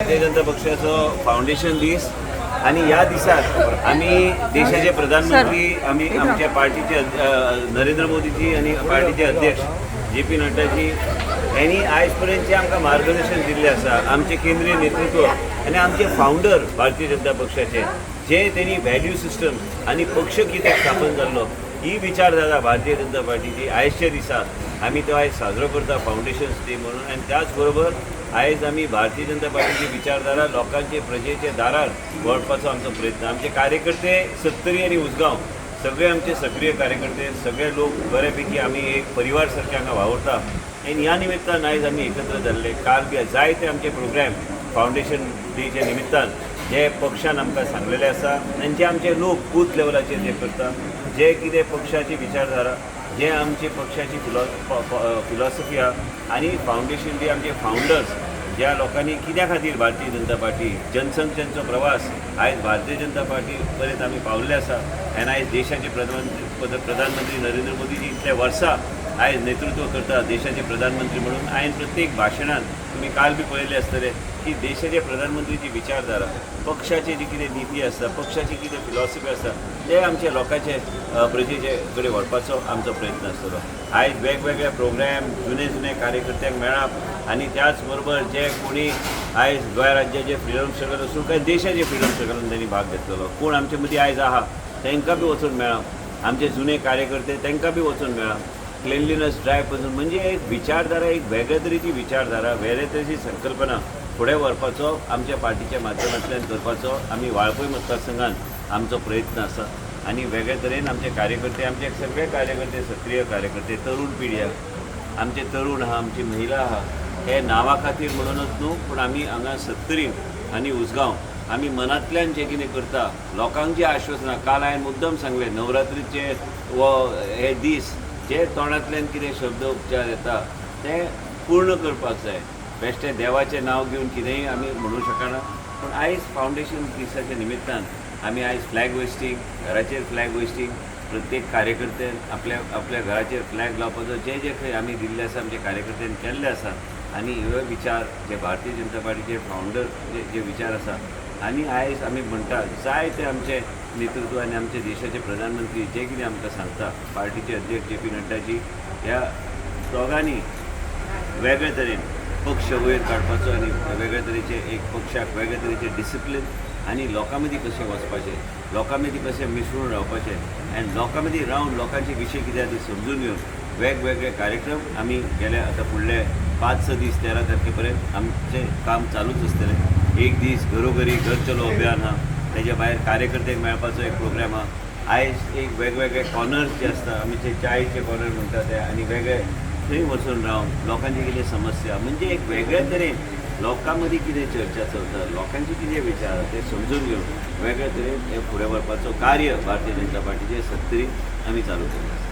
भारतीय जनता पक्षाचो फावंडेशन दीस आणि ह्या दिसाक आमी देशाचे प्रधानमंत्री, आमी आमच्या पार्टीचे नरेंद्र मोदीजी आनी पार्टीचे अध्यक्ष जे पी नड्डाजी यांनी आयज पर्यंत जे आमकां मार्गदर्शन दिल्लें आसा, आमचें केंद्रीय नेतृत्व आनी आमचे फावंडर भारतीय जनता पक्षाचे जे तेणी व्हॅल्यू सिस्टम आनी पक्ष कितें स्थापन जाल्लो ही विचारधारा भारतीय जनता पार्टीची आयजच्या दिसा आमी तो आयज साजरो करता फावंडेशन डे म्हणून. आनी त्याच बरोबर आयज आमी भारतीय जनता पार्टीची विचारधारा लोकांचे प्रजेचे दारार व्हरपाचो आमचो प्रयत्न. आमचे कार्यकर्ते सत्तरी आनी उसगांव सगळे आमचे सक्रीय कार्यकर्ते, सगळे लोक बऱ्यापैकी आमी एक परिवार सारखे हांगा वावुरता आनी ह्या निमित्तान आयज आमी एकत्र जाल्ले. काल बी जायते आमचे प्रोग्राम फावंडेशन डेच्या निमित्तान जे पक्षान आमकां सांगलेले आसा आनी जे आमचे लोक बूथ लेवलाचेर जे करता, जे कितें पक्षाची विचारधारा, जे आमचे पक्षाची फिलॉसफी आहा आनी फावंडेशन जे आमचे फावंडर्स ज्या लोकांनी कित्या खातीर भारतीय जनता पार्टी जनसंख्यांचो प्रवास आयज भारतीय जनता पार्टी पर्यंत आमी पावल्ले आसा आनी आयज देशाचे प्रधानमंत्री नरेंद्र मोदीजी इतल्या वर्सां आयज नेतृत्व करता देशाचे प्रधानमंत्री म्हणून. हांवें प्रत्येक भाशणान तुमी काल बी पळयल्लें आसतलें की देशाचे प्रधानमंत्रीची विचारधारा, पक्षाची जी कितें निती आसता, पक्षाची कितें फिलॉसफी आसता, ते आमच्या लोकांचे प्रजेचे कडेन व्हरपाचो आमचो प्रयत्न आसतलो. आयज वेगवेगळे प्रोग्राम जुने जुने कार्यकर्त्यांक मेळप आनी त्याच बरोबर जे कोणी आयज गोंय राज्याचे फ्रिडम स्ट्रगल आसूं काय देशाचे फ्रिडम स्ट्रगलान तेणी भाग घेतलेलो कोण आमचे मदीं आयज आहा तांकां बी वचून मेळप, आमचे जुने कार्यकर्ते तांकां बी वचून मेळप, क्लिनलीनस ड्रायव पासून म्हणजे एक विचारधारा, एक वेगळे तरेची विचारधारा, वेगळे तरेची संकल्पना फुडें व्हरपाचो आमच्या पार्टीच्या माध्यमांतल्यान करपाचो आमी वाळपय मतदारसंघान आमचो प्रयत्न आसा. आनी वेगळे तरेन आमचे कार्यकर्ते, आमचे सगळे कार्यकर्ते सक्रीय कार्यकर्ते, तरुण पिढी आहा, आमचे तरुण आहा, आमची महिला आहा, हे नांवा खातीर म्हणूनच न्हू पूण आमी हांगा सत्तरीन आनी उसगांव आमी मनांतल्यान जें कितें करता, लोकांक जें आश्वासनां, काल हांवें मुद्दम सांगलें नवरात्रीचे वो हे दीस जे तोंडांतल्यान कितें शब्द उपचार येता ते पूर्ण करपाक जाय. बेश्टें देवाचें नांव घेवन कितेंय आमी म्हणूं शकना पूण आयज फावंडेशन दिसाच्या निमित्तान आमी आयज फ्लॅग होयस्टींग, घराचेर फ्लॅग होयस्टींग, प्रत्येक कार्यकर्त्यान आपल्या आपल्या घराचेर फ्लॅग लावपाचो जे जे खंय आमी दिल्ले आसा, आमचे कार्यकर्त्यान केल्ले आसा. आनी हे विचार जे भारतीय जनता पार्टीचे फावंडर जे जे विचार आसा आनी आयज आमी म्हणटा जायते आमचे नेतृत्व आनी आमचे देशाचे प्रधानमंत्री जे कितें आमकां सांगता, पार्टीचे अध्यक्ष जे पी नड्डाजी, ह्या दोगांनी वेगळे तरेन पक्ष वयर काडपाचो आनी वेगळे तरेचे एक पक्षाक वेगळे तरेचे डिसिप्लीन आनी लोकां मदीं कशें वचपाचें, लोकां मदीं कशें मिसळून रावपाचें आनी लोकां मदीं रावन लोकांचे विशय कितें आसा ते समजून घेवन वेगवेगळे कार्यक्रम आमी गेले आतां फुडले 5-6 दीस 13 तारखे पर्यंत आमचें काम चालूच आसतलें. एक दीस घरोघरी घर चलो अभियान आहा, तेज्या भायर कार्यकर्त्यांक मेळपाचो एक प्रोग्राम आहा. आयज एक वेगवेगळे कॉर्नर्स जे आसता, आमी जे चायचे कॉर्नर म्हणटा ते आनी वेगळे थंय वचून रावन लोकांची कितें समस्या, म्हणजे एक वेगळे तरेन लोकां मदीं कितें चर्चा चलता, लोकांचे कितें विचार ते समजून घेवन वेगळे तरेन हें फुडें व्हरपाचो कार्य भारतीय जनता पार्टीचे सत्तरीन आमी चालू केलें.